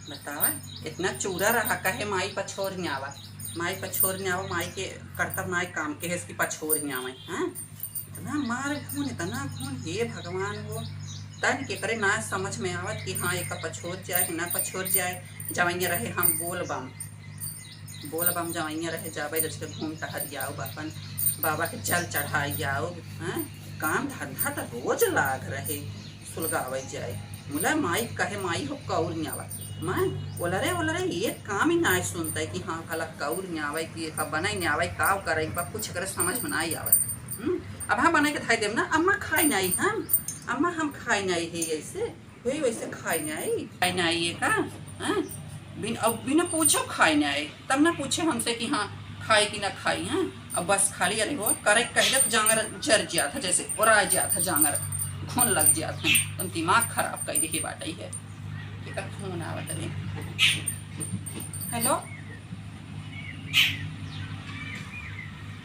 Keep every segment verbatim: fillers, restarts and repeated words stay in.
बतावा, इतना चूरा रहा, कहे माई पछोर न्यावा, माई पछोर न्यावा, माई के करतब नाई काम के है, इसकी पछोर न्यावे, हाँ? इतना मार घून, इतना घून, हे भगवान हो। तन के करे ना समझ में आवत कि हाँ, एका पछोर जाए कि ना पछोर जाए। जवैया रहे हम बोल बम, बोल बम जवैया रहे, जाबे रच के घूम टहर जाओ, अपन बाबा के जल चढ़ाई जाओ, हाँ? काम धंधा त रोज लाग रहे। सुलगावै जाए। मुला माई कहे, माई हो कौर न्यावा। माई ओलरे ओलरे एक काम ही नाय सुनतै कि हाँ, भला कौर न्यावै कि का बनै न्यावै, का करै बा, कुछ एकरे समझ में नाय आवै। हम्म, अब हाँ बनै के धै देब ना, अम्मा खाई नाई हम, अम्मा हम खाई नाई है ऐसे, वही वैसे खाई नाई, खाई नाई है का? हाँ? बिन, अब बिना पूछो खाई नाई। तब ना पूछे हमसे कि हाँ, खाई कि ना खाई, हाँ? अब बस खाली अरे हो, करे कह दे तो जांगर जर जात है, जैसे ओरा जात है जांगर, घुन लग जात है, तुम दिमाग खराब कर दे के बाटई है। एकर फोन आवत है। हेलो,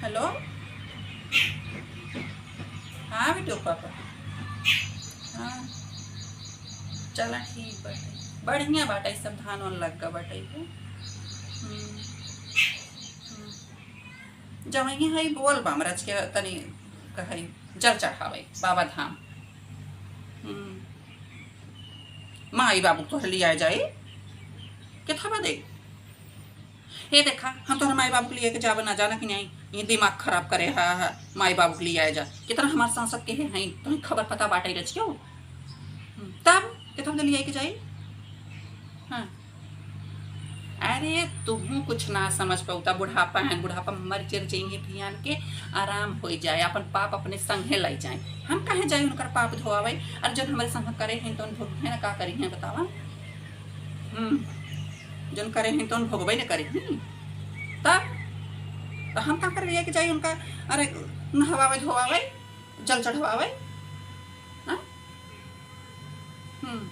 हेलो, हाँ बेटो पापा, हाँ, चला ठीक बाटे, बढ़िया बाटे, सब धान वान लग गा बाटे। हम्म, हम्म। जवैया है बोल बम रच के तनी कहै जल चढ़ावै बाबा धाम। हम्म। माई बाबू तोहरे लियाए जाई, केथा बदे? हे देखा, हम तोहरे माई बाबू के लियाए के जाबे ना, जाना कि नाई? ये दिमाग खराब करे हा, हा, माई बाबू के लियाए जा। कितना हमार सांसद के है, हैं, तोहे खबर पता बाटै रच के हो। हम्म, तब केथा बदे लियाए के जाई? हाँ। अरे, तुहूँ कुछ ना समझ पउता, बुढ़ापा है, बुढ़ापा मर चर जइहें भियान के, आराम होइ जाए, अपन पाप अपने संगे लाई जाए। हम काहे जाए उनकर पाप धोआवै? अरे, जौन हमरे संग करे हैं, तौन भोगिहें ना, का करिहें बतावा? हम्म, जौन करे हैं, तौन भोगबै न करिहें। तब, तो हम का करे लेके जाए उनका? अरे, नहवावै धोआवै, जल चढ़वावै, हाँ? हम्म।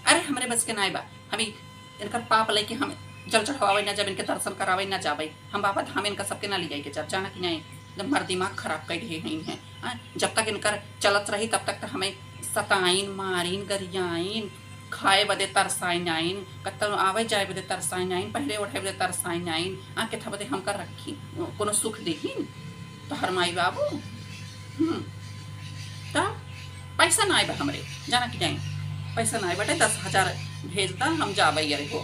अरे, हमरे बस के नाय बा। हम ई इनकर पाप लइके हम जल चढ़वावै ना जाब, इनके दर्शन करावै ना जाबै। हम बाबा धाम इनका सबके ना लियाई के जाब, जाना कि नाई? एकदम हमार दिमाग खराब कर दिए हैं, हैं। हाँ? जब तक इनकर चलत रही, तब तक तो हमें सताइन, मारिन, गरियाइन, खाए बदे तरसाइन आइन, कतौ आवै जाए बदे तरसाइन आइन, पहिरे ओढ़े बदे तरसाइन आइन। आ, केथा बदे हमका रखी, कोनो सुख देहिन? तोहर माई बाबू? हम्म। तब पैसा नाय बा हमरे, जाना कि नाई? पैसा नाय बाटे, दस हजार भेज दा, हम जाबै अरे हो।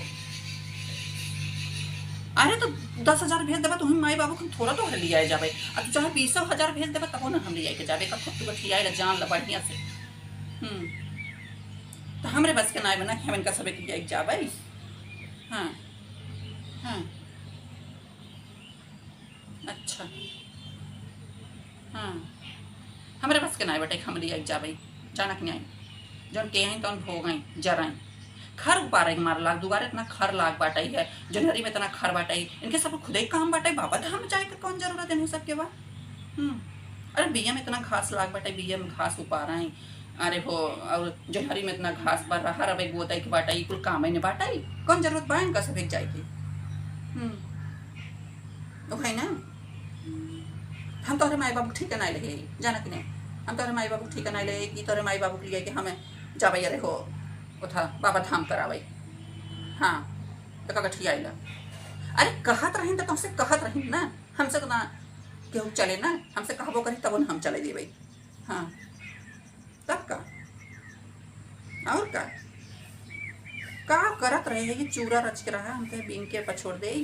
अरे तो दस हजार भेज देबा, तुहीं माई बाबू के हम थोड़ा तोहरे लियाए जाबै। आ तू चाहे बीसो हजार भेज देबा, तबो ना हम लियाए के जाबै। कब तू बठियाए ला जान ला बढ़िया से। हम्म। तो हमरे बस के नाय बना कि हम इनका सबे के लियाए के जाबै। हाँ, हाँ। अच्छा। हाँ। हमरे बस के नाय बटे, हम लियाई जाबै, जाना कि नाई? जौन के हैं, तौन भोगैं, जरैं। खर उपारे के मार लाग, दुआरे इतना खर लाग बाटै है, जोन्हरी में इतना खर बाटै, इनके सब खुदे काम बाटै, बाबा धाम जाए के कौन जरूरत है इन्हू सबके बा? हम्म। अरे, बिया में इतना घास लाग बाटै, बिया में घास उपारैं, अरे हो, और जोन्हरी में इतना घास बा, रहर अबै गोदै के बाटै, ई कुल कामै न बाटै, कौन जरूरत बा इनका सभे के जाए के? हम्म, तो है ना, हम तोहरे माई बाबू के ठीका नाई लेहे, जाना कि नाई? हम तोहरे माई बाबू के ठीका नाई लेहे कि तोहरे माई बाबू के लिए कि हमें जाबै अरे हो, उठा बाबा धाम करावै। हाँ, तो का गठियाइला? अरे, कहत रहिन तो तुमसे कहत रहिन ना, हमसे तो ना केहू चले ना, हमसे कहबो करी तबो ना हम चले देबै। हाँ, तब का? और का? का करत रहे है ये चूरा रच के रहा, हम तो बीन के पछोड़ दे,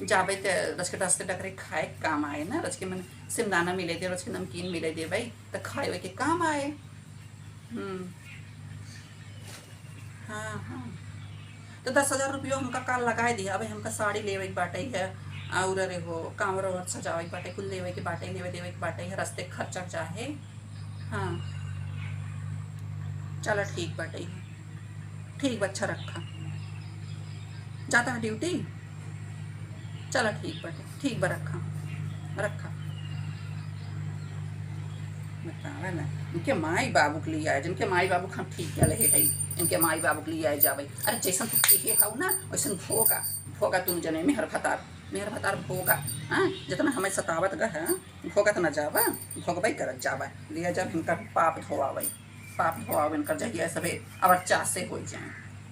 जाबे ते रच के रस्ते डकरे खाए के काम आए ना, रच के मन सिंदाना मिले दे, रच के नमकीन मिले दे भाई, तो खाए के काम आए। हम्म। हाँ, हाँ। तो दस हजार रुपयो हमका काल लगाए दिया। अबे हमका साड़ी लेवे के बाटे है, और अरे हो, कांवर और सजावे के बाटे, कुल लेवे के बाटे, लेवे देवे के बाटे है, रस्ते खर्चा चाहे। हाँ, चला ठीक बाटे है। ठीक बा, अच्छा रखा। जाता है ड्यूटी? चला ठीक बाटे, ठीक बा, रखा, रखा। बतावा ना, इनके माई बाबू के लिए आए, जिनके माई बाबू के हम ठीक क्या लेहे है, इनके माई बाबू के लिए आए जाबे। अरे जैसन तू किहे हऊ ना, वैसन भोगा, भोगा तुम जने मेहर भतार, मेहर भतार भोगा। हाँ, जितना हमें सतावत गा है, भोगत ना जाबा, भोगबे करत जाबा। लिया जब इनका पाप धोआवे, पाप धोआवे इनकर जहिया सभे अवर चासे हो जाए।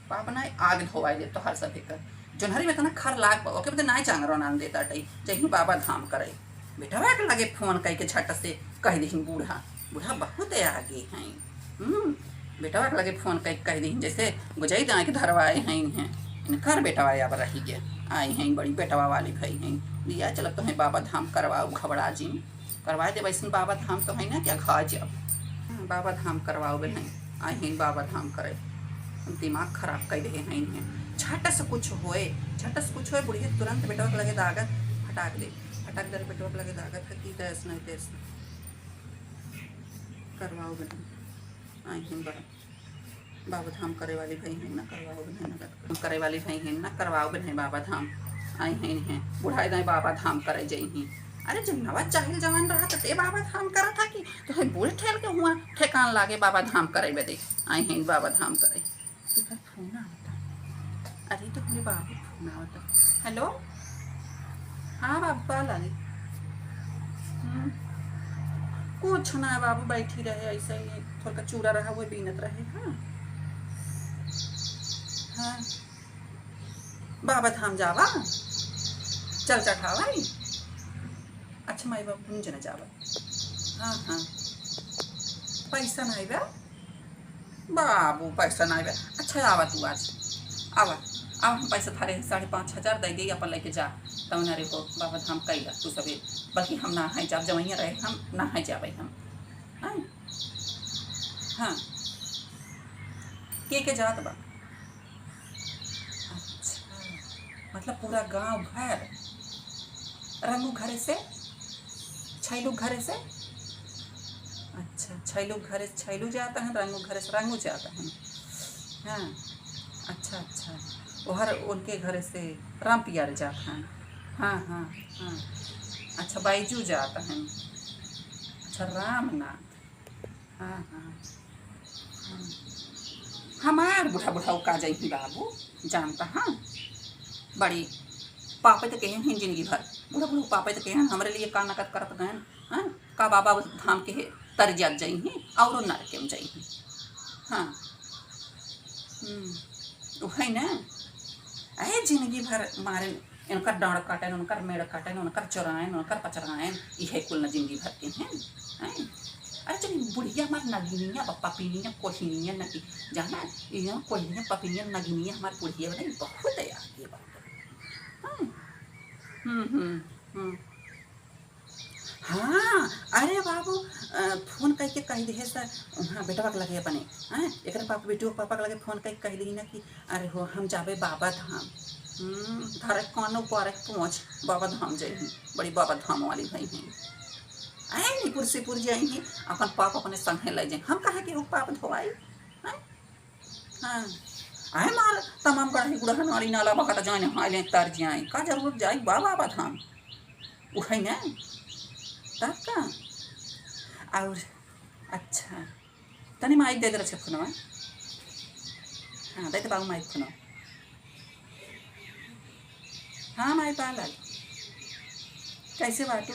पाप नाहीं, आग धोवाई दे तोहार सभे कर। जोन्हरी में तना खर लाग बा, ओके बदे नाहीं चांगरो नान देता टई, जइहीं बाबा धाम करे। बेटवा के लगे फोन कइके झट से कहि दिहिन बूढ़ा, बूढ़ा बहुत आगे हैं। हम्म, बेटवा के लगे फोन कइके कहि दिहिन, जइसे गुजई दाई के धरवाए हैं इन्हें। इनकर बेटवा अब रहि गए, आई हैं बड़ी बेटवा वाली भई हैं। लिया चलब तोहैं बाबा धाम करवाउ, घबड़ा जिन। करवाए देब, अइसन बाबा धाम तो है ना, क्या घा जब। हाँ, बाबा धाम करवाउ बहिन, आई हैं बाबा धाम करे। दिमाग खराब कइ देहे हैं इन्हें। झट से कुछ होए, झट से कुछ होए, बुढ़िया तुरंत बेटवा के लगे दागत, फटाक दे, फटाक दे बेटवा के लगे दागत है कि तैस नहीं तैस। करवाउ बहिन, आई हैं बड़ा। बाबा धाम करे वाली भई हैं ना, करवाउ बहिन, नगद करे वाली भई हैं ना, करवाउ बहिन बाबा धाम। आई हैं, हैं, बुढ़ाई दाई बाबा धाम करे जइहीं। अरे, जब नवा जाहिल जवान रहा तो ते बाबा धाम करा था कि तो है बूढ़ ठेल के हुआ ठेकान लागे बाबा धाम करे बदे। आई हैं बाबा धाम करे। इधर फोन आवता। अरे, तो हमरे बाबू फोन आवता। हेलो, हाँ बाबू, का लागे? हम्म, कुछ ना बाबू, बैठी रहे ऐसे ही, थोड़ा चूड़ा रहा, वो बीनत रहे। हाँ, हाँ, बाबा धाम जावा, चल चढ़ावा। अच्छा माई बाबू, हम जना जावा। हाँ, हाँ, पैसा नहीं बा बाबू, पैसा नहीं बा। अच्छा, आवा तू आज, आवा, आवा, हम पैसा थारे साढ़े पाँच हजार दे दे, अपन लेके जा। तब ना रे हो बाबा धाम कैला तू सबे, बल्कि हम ना है जाब, जवैया रहे, हम ना है जाबे हम। हाँ, हाँ, के के जात बा? अच्छा, मतलब पूरा गांव भर रंगू घरे से, छैलू घरे से। अच्छा, छैलू घरे से छैलू जाता है, रंगू घरे से रंगू जाता है। हाँ, अच्छा, अच्छा, ओहर उनके घरे से राम पियारे जाता है। हाँ, हाँ, हाँ, अच्छा, बैजू जाता है। अच्छा, रामनाथ। हाँ, हाँ, हाँ। हमार बूढ़ा बुढ़ाऊ का जइहीं बाबू, जानता, हाँ, बड़ी पापे तो कहे हैं जिंदगी भर, बूढ़ा बुढ़ाऊ पापे तो कहे हैं, हमरे लिए का नकद करत गए, हाँ, का बाबा धाम के तर जात जइहीं और नरके में जइहीं। हाँ, हम्म, वही ना, अरे जिंदगी भर मारे इनकर डाँड़ काटेन, उनकर मेड़ काटेन, उनकर चोराएन, उनकर पचराएन, इहे कुल न जिंदगी भर के हैं, हैं? अरे जनी बुढ़िया हमार नगिनिया बा, पपिनिया, कोहिनिया नगी-, जाना, इहाँ कोहिनिया, पपिनिया, नगिनिया हमार बुढ़िया बा, नहीं, बहुत है आगे बा। हाँ। हम्म, हम्म, हम्म। हाँ, अरे बाबू, अ, फोन कइके कहि दिहे स, हाँ, बेटवा के लगे अपने, हाँ, एकरे पापा, बेटवा के पापा के लगे फोन कइके कहि दिही ना कि अरे हो, हम जाबे बाबा धाम। हम्म, धरे कानो पारे पहुँच, बाबा धाम जइहीं, बड़ी बाबा धाम वाली भई हैं। आए निपुर सिपुर जइहीं, अपन पाप अपने संगे ले जाए। हम कहाँ के हो पाप धोआई? हैं? हाँ। आए मार तमाम गड़ही गुड़हा नाली नाला बहत जाए, नहाए लें, तर जाए। का जरूरत जाए बा-, बाबा धाम? उहै ना? तब का? और अच्छा, तनी माई दे दे रखे फोनवा। हाँ, दे दे बाबू माई फोनवा। हाँ, माई पालक, कैसे बाटू?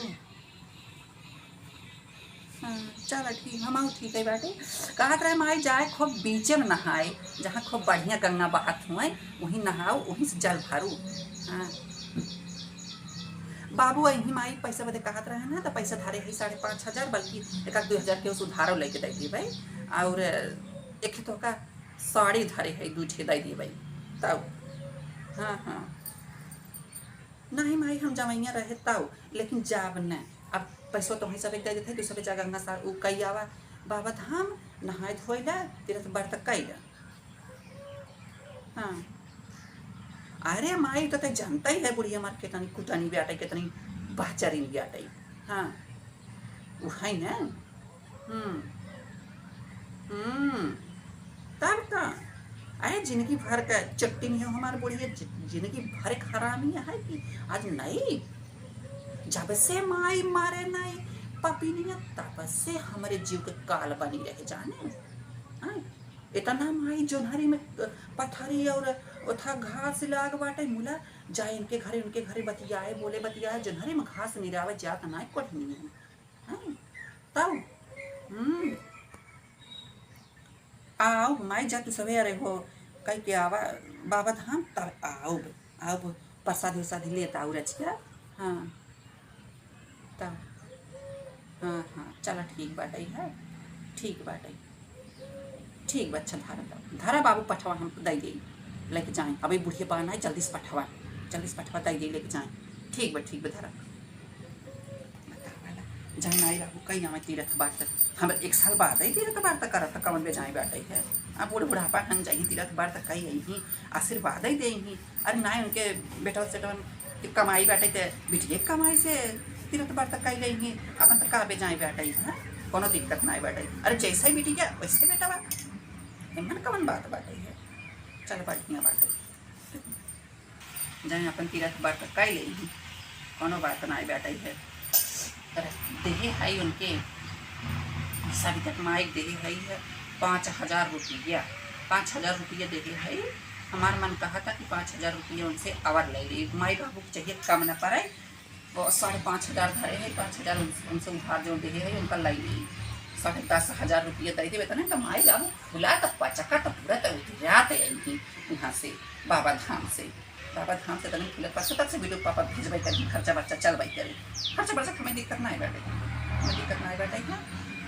हाँ, चला ठीक, हम ठीक है बाटे। कहत रहे माई जाए खूब बीचे में नहाए, जहाँ खूब बढ़िया गंगा बहत हुए, वहीं नहाओ, वहीं से जल भरू। हाँ। बाबू अइहीं माई पैसा बदे कहत रहे ना, तो पैसा धरे है साढ़े पाँच हजार, बल्कि एक आध दो हजार के उस उधारो लेके दे दिए भाई। और एक तो का साड़ी धरे है, दू ठे दे दिए भाई। तब, हाँ, हाँ। नहीं माई, हम जवैया रहे तब, लेकिन जाब न। अब पैसो तो वहीं सबे दे देते, तू सबे जा गंगा सा उ कई आवा बाबा धाम, नहाए धोए ला, तीर्थ व्रत कई ला। हाँ। अरे माई, तो ते जानता ही है बुढ़िया हमार कितनी कुटनी बाटे, कितनी बहचरिन बाटे। हाँ। उ है ना? हम्म। हम्म। तब का? अरे जिंदगी भर का चट्टी नहीं हो हमार बुढ़िया, जि-, जिंदगी भर एक हरामी है कि आज नहीं, जब से माई मारे नहीं पपिनिया, तब से हमरे जीव के काल बनी रहे जाने। हाँ? इतना माई जोन्हरी में, अ, पथरी और ओथा घास लाग बाटे मुला, जाए इनके घरे, उनके घरे बतियाए, बोले बतियाए, जोन्हरी में घास निरावे जात नाय कोठनी में। हाँ, तब, हम्म, आओ माई जा तू सवेरे हो, कह के आवा बाबा धाम, तब आउब, आउब, प्रसादी उसादी लेत आऊ रचिया। हाँ, तब, हाँ, हाँ, चला, ठीक बाटइ है, ठीक बाटइ, ठीक बा, अच्छा, धरा तब, धरा बाबू, पठवा हम दइ देई, लेके जाई। अबे बुढ़िया बा ना, जल्दी से पठवा, जल्दी से पठवा दइ देई, लेके जाई। ठीक बा, ठीक बा, धरा। बतावला, जौन आई बाबू, कई आवे तीरथ बरत। हम एक साल बाद आई तीरथ बरत करत, कवन बेजाई बाटइ है। अब बूढ़ बुढ़ापा हन जाई तीरथ बरत कई आई ही, आशीर्वाद ही देई ही। अरे नाहीं, उनके बेटवा सेटवन के कमाई बाटइ, ते बिटिये के कमाई से तीरथ बरत कई लेई ही। अपन त का बेजाई बाटइ है, कोनो दिक्कत नाहीं बाटइ। अरे जैसे बिटिया वैसे बेटवा, एमन कवन बात बाटइ है। चल, बढ़िया बाटइ। जाए अपन तीरथ बरत कई लेई ही, कोनो बात नाहीं बाटइ है। पर देहे हई उनके, सविता के माई देहे हई है पाँच हजार रुपया, पाँच हजार रुपया देहे हई। हमार मन कहा था कि पाँच हजार रुपया उनसे अउर लइ लेई, माई बाबू के चाहिए कम न पड़इ। और साढ़े पाँच हजार धरे हई, पाँच हजार उन-, उनसे उधार जौन देहे हई, उनका लइ लेई। साढ़े दस हजार रुपया दइ देबे, तने त माई बाबू फुला त पचका त पूरा त उधिरात आई ही वहाँ से, बाबा धाम से। बाबा धाम से तनी फुले, परसों तक से वीडियो पापा भेजबे करी, खर्चा बर्चा चलबे करी। खर्चा बर्चा के हमें दिक्कत नाहीं बाटइ, हमें दिक्कत नाहीं बाटइ है।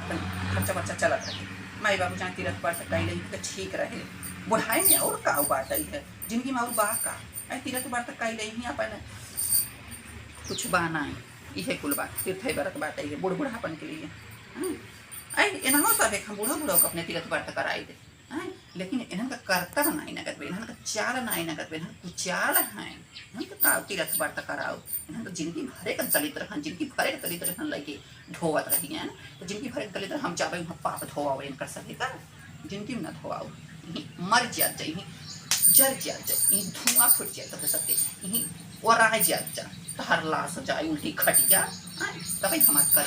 अपन खर्चा बर्चा चलत रहे। माई बाबू जहाँ तीरथ बरत कई लेई त ठीक रहे। बुढ़ाई में अउर का बाटइ है, जिंदगी में अउर बा का? अइ तीरथ बरत कई लेई ही, अपन कुछ बा नाहीं, इहे कुल बा, तीरथ बरत बाटइ है बूढ़ बुढ़ापन के लिए। हाँ? अइ एनहो सब एक हम बूढ़ो बूढ़ो के अपने तीरथ बरत कराई दे। हैं? लेकिन इन्हन का करतब नाई नगद बे, इन्हन का चाल नाई नगद बे, इन्हन कुचाल हैं। इन्हन का का तीरथ बरत कराओ? इन्हन तो जिनकी भरे का दलिद्र हन, जिनकी भरे का दलिद्र हन लइके ढोवत रही हैं। तो जिनकी भरे का दलिद्र हम जाबे वहाँ पाप धोआओ इनकर सभी का, जिनकी ना धोआओ। इहीं मर जात जाई, इहीं जर जात जाई, इहीं धुआं फूट जाए तो सबके, इहीं ओराए जात जा, तहर लाश जाए उल्टी खटिया, हैं? तबे हमार करे